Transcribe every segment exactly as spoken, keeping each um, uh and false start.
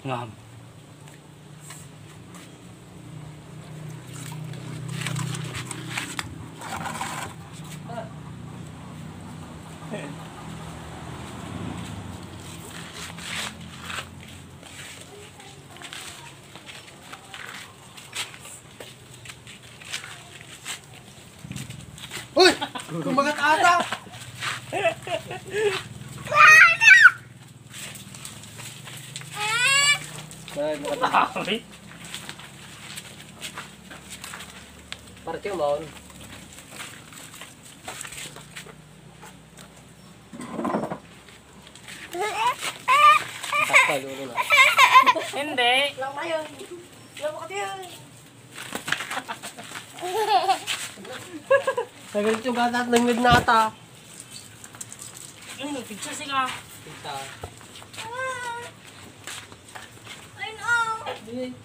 Ngam. Hoy! Kumagat ata! Ay, nakatawa. Parte mo. Sakta, lolo na. Hindi. Lang na yun. Lang mo kasi yun. Sabi ko, bata at nangngad na ata. Ay, nagpicture sila. Kita. Ay, no. Di.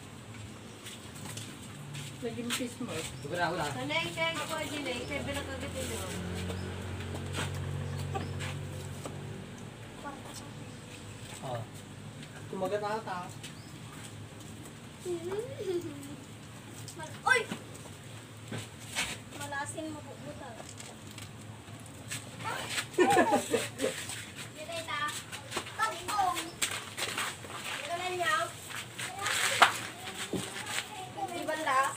Naging fish mo. Sobra, wala. Sanay siya, ikaw, Jilay. Kaya binakagit ito. Oh. Kumagat ata. Mal-, oy! Malasin mo, bubuta. Dito ita. Pagong. Dito na niya. Di ba la?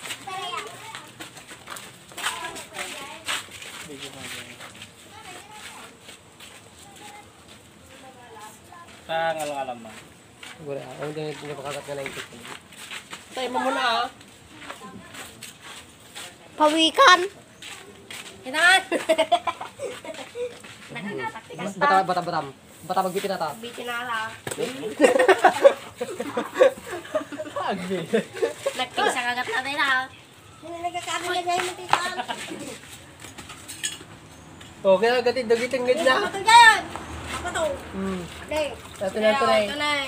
Video mo dyan. Sa ngalang-alam mo. Wala, ang hindi, hindi makagat nga na yung chicken. Tayo mo muna, ah. Pawikan. Kinan. Bata, bata, bata. Bata, magbitin na ta. Bitin na ta. Agbi. Nagpinsa kagat na tayo na, ah. Nilagay ka amin na dyan, matikan. Oh, kaya agad, dagit ang ganda. Bato dyan! Bato! Hmm. Okay. Ito na, ito na eh. Ito na eh.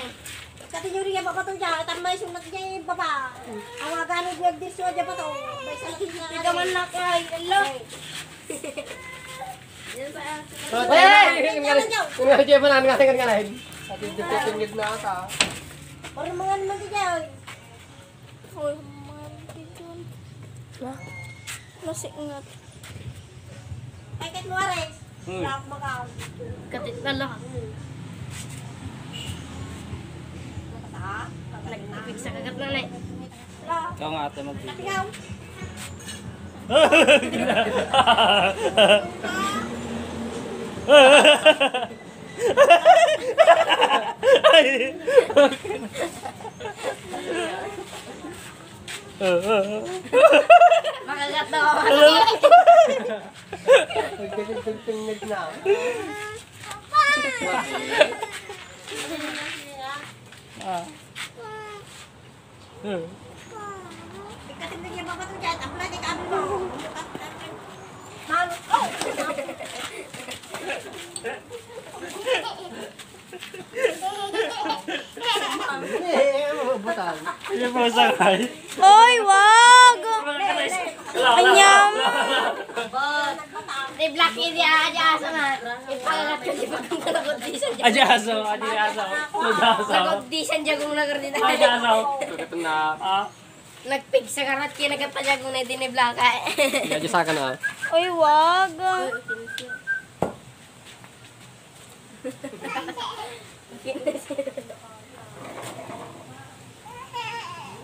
Kati nyo rin yung bato dyan, at ang may sunat dyan yung baba. Ang agano dyan, diso dyan bato. May salat na. Ikaw man na kay, hello? Okay. Yan sa akin. Hey! Ang nga, ang nga, ang nga, ang nga, ang nga. Ati, dagit ang ganda ata. Parang mga naman dyan. Oy, mga bidon. Ha? Nasingat. Ay, ket mo, Ares. Hmm. Wala akong makaon. Katit na lang. Hmm. Nakataas? Nagpipigsa kagat na, ne. Wala. Ikaw nga, ate, mag-video. Katingaw. Ay! Makagat na ako. Nagkasintungtungag na. Ah. Ikaw, tingnan niya, babato dyan. Ang pala, di ka abot mo. Malot. Oh! Eh, eh, mabutan. Hindi po, sakay. Oy, wag! Anyam! Ni Black, hindi, ah, di aso na. Ipagat ko, di ba, kung nagod di sa Ajaso, ajaso. Ajaso. Nagod di sa jagong na gardina. Ajaso. Ito na. Ah. Nagpigsa ka rat, kaya nagkatayago na din ni Blanca. Medyo sa akin, ah. Uy, wag.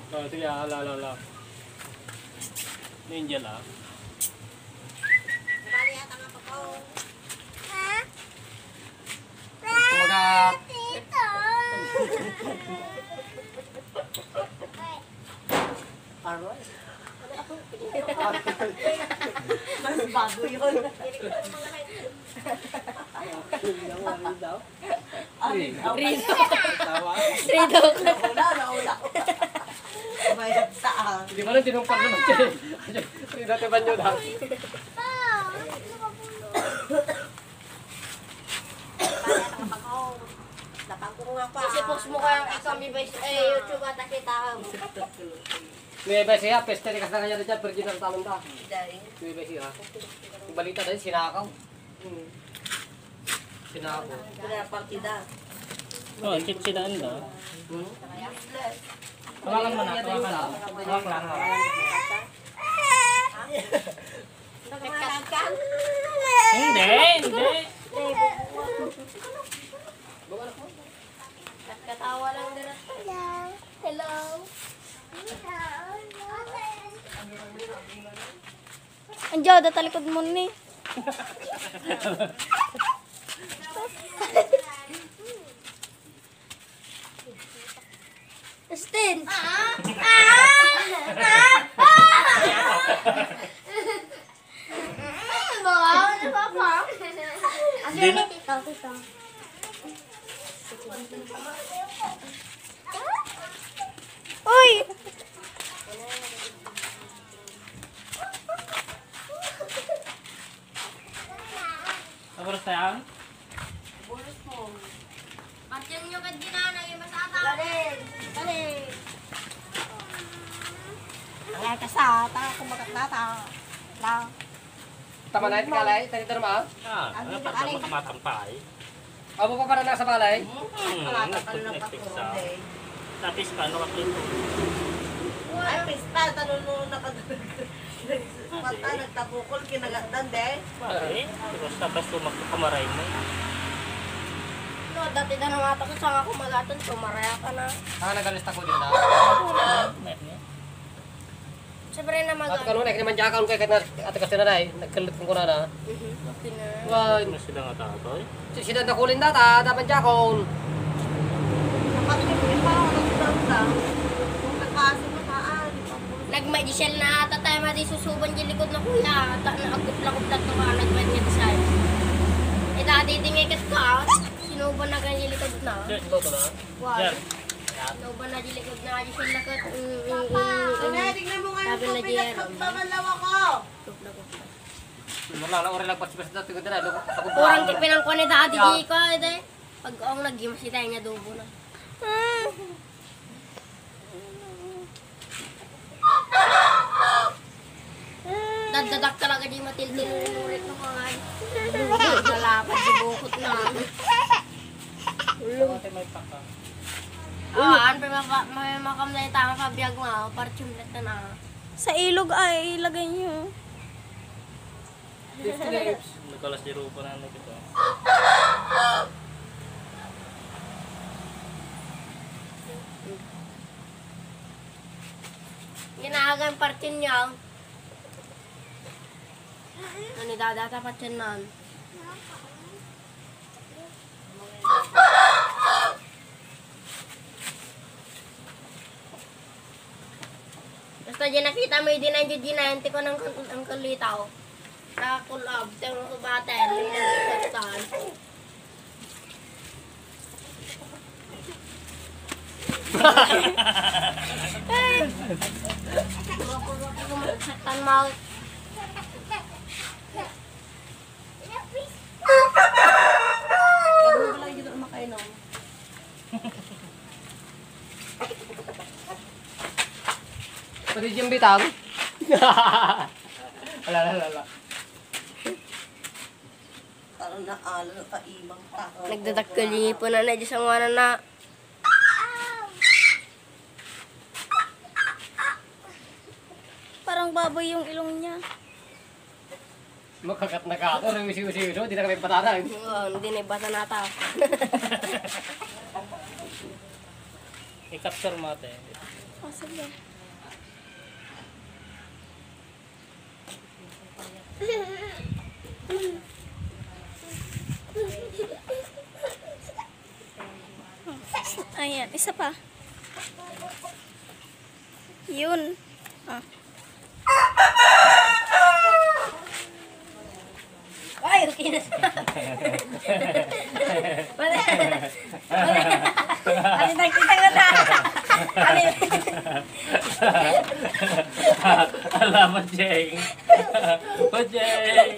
Oh, sige, ah, ala, ala, ala. Ni Angel, ah. Kumagat. Aroy. Mas bago yun. Aroy daw. Aroy daw. Rido. Tawa. Rido. Nauna, nauna. Mayat sa, ah. Hindi mo lang tinumpar naman siya eh. Rido, tiban nyo daw. Kasi post mo kaya ikaw, may vice, eh, YouTube ata kita. May vice siya, peste, tikas na kanya dyan, virgin ang talon ta. Dahil. May vice siya. Ang balita dahil, sinakaw. Hmm. Sinakaw. Kaya partida. Oh, chichidan do. Hawakan mo na, hawakan mo. Hawak lang, hawak. Hindi, hindi. Katawa lang dira. Hello. Hello. Andiyan, da talikod mo ni. Justin! Ah! Ah! Ah! Ah! Bawa ni Papa. Asa ni Tito? Tito. Uy! Tapos na yan? Bulos mo. Patyang nyo kad ginana yung masata. Galing. Galing. Ang ay kasata, kumagat nata. Lang. Tama na iti kalay, tayo derma. Ah, ano pa, matang pa ay? Amo pa para nasa balay? Hmm, Wala ka pala nagpiksa. Tapos paano ka pinto? Ay, pista, tanong mo na pag... Pata, nagtabukol, kinagatdan, de. Pare, basta basta magkakamaray mo. No, dati na nangata ko, saan ako magatan, sumaraya ka na. Ah, nagalista ko din na. Siyempre na mag- At kanu na, kinaman dyan ka, kaya kat na, ate kasi na na eh, nagkalit kong kunana. Mhm, okay na. Wan. Ano sila nga tatoy? Si, sila nakulin data, dapat dyan akong. Kapag hindi pa ako nagsalta, kung nagkaso na kaan, Nagmay di siya na ata tayo madi susuban di likod na kuya. Ta na agupla-gupla to ka nagmay nga design. Eh, dati di nga ikat ka, sinuban na ganyan likod na. Ito, ito na. Wow. Yan. Sinuban na di likod na, di sila kat, mm, mm, mm, mm. Sabi na di Jerome. Agupla-gupla. Wala na, uri lang, pagsipasda, tigod na, lubog, lubog. Kurang ti pinangkuan ni Daddy G ko, ide. Pag ang naggimas ita, niya adobo na. Daddadak talaga di matiltil yung lurit mo, kangan. Nalapat di bukot na. Ulo. Ah, ano pa, may makam na itama pa, biyag nga, parchumlet na na. Sa ilog ay ilagay niyo. Fifty lives. Nagkalas di rupa na nagkita. Ginaagan partin niya. Ano, dadata pa tiyan nan. Basta di nakita mo, di na, di na, di ko nang, ang kalitaw. Sa kulab, sa mga batel, yung mga saktan. Saktan mo. Ano pala yung dito makainom? Pwede dyan bitang? Ala, ala, ala. Parang naala na kaimang tao. Nagdadakkel yung ipon na, na, dyan sa ngwanan na. Parang baboy yung ilong niya. Makagat na ka ako, usi-usi, no? Di na kami patanan. Oo, hindi na ibasa nata. I-capture mo, ate. Ah, sige. Ayan, isa pa. Yun. Ah. Ay, okay na siya. Mali. Mali. Mali, nagkita nga na. Mali. Ala, Majeng. Majeng.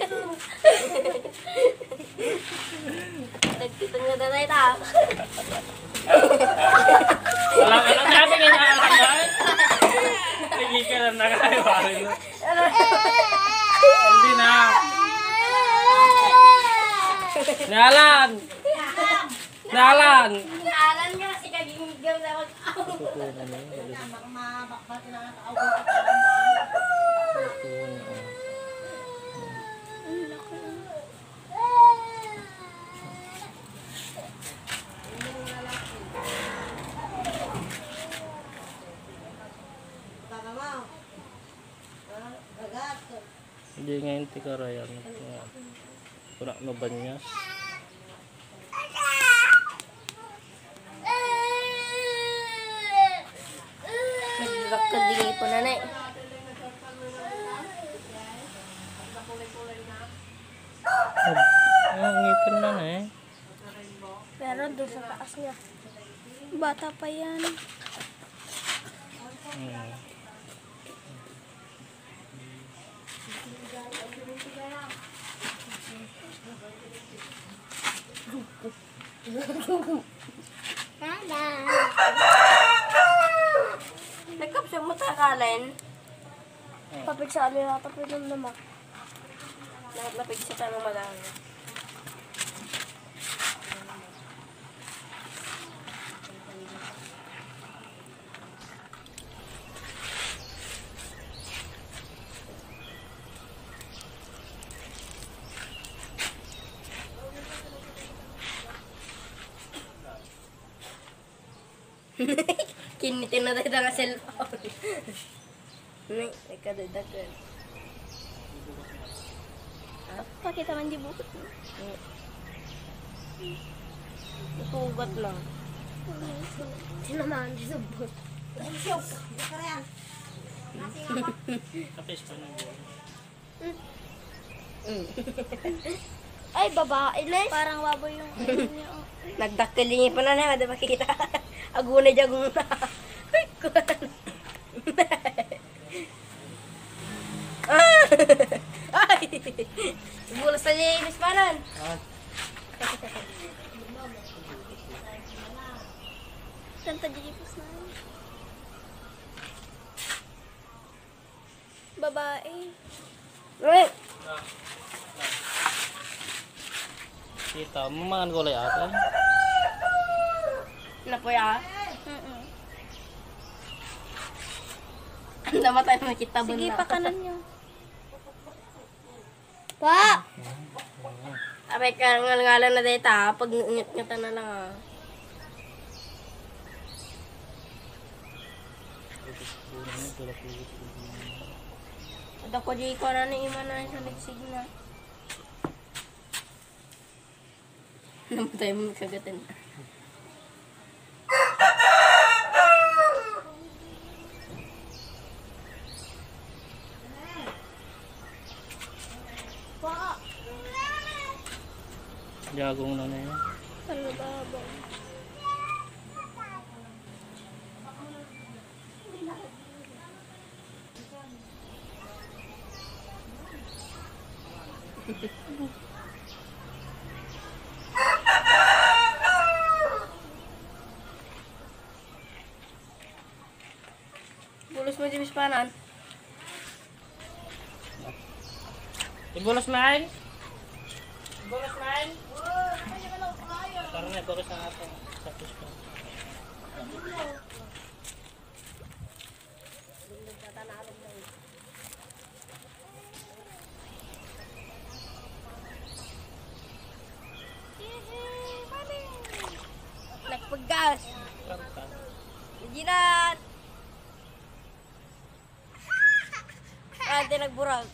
Nagtitong na danay ta. Wala ka lang sabi nga na alam ba? Sige ka lang na kayo, pare, no? Hindi na. Ngalan. Dalan! Alan nga si Kaginggaw na mag-awag. Tutukan mo, balis. Tutukan mo. Hindi ngayon ti karayan. Nga, wala no banyas. Nagdakkel di ngipon, nanay. Ang ngipon na na eh. Pero doon sa taas niya. Bata pa yan. Hmm. Nagkapsyo mo ta, Kalen? Papigsa, ano yata po yung naman? Na-, napigsa tayo madami. Kiniti na tayo nga cellphone. Nay, ay kadadagan. Ah, pakita man di bukod mo. Isugat lang. Tinamaan di sabot. Kapis pa na. Mm. Ay, babae, Nes. Parang baboy yung ano niya, oh. Nagdakkel yung ngipon na, di ba kita? Aguna dyan, aguna. Ay, kuwan. Ah! Ay! Bulas na niya yung inispanan. Ah. Santa Jigipus na. Babae. Uy! Kita mo, mangan gulay ata. Napuya? Mm-mm. Namatay na kita. Sige, bunda. Pakanan niyo. Pa! Abay, ka ngalngalan na dayta, pag ngat-ngatan na lang, ah. Ada ko di ko na ni ima na sa nagsig na. Namatay mo kagatan. Jagong na na yan. Ano ba, ba? Bulos mo, James, panan? Ibulos man? Ibulos man? Parang nagkakita nga ako. Tapos pa. Nagpagas. Hindi na. Ah, di nagburag.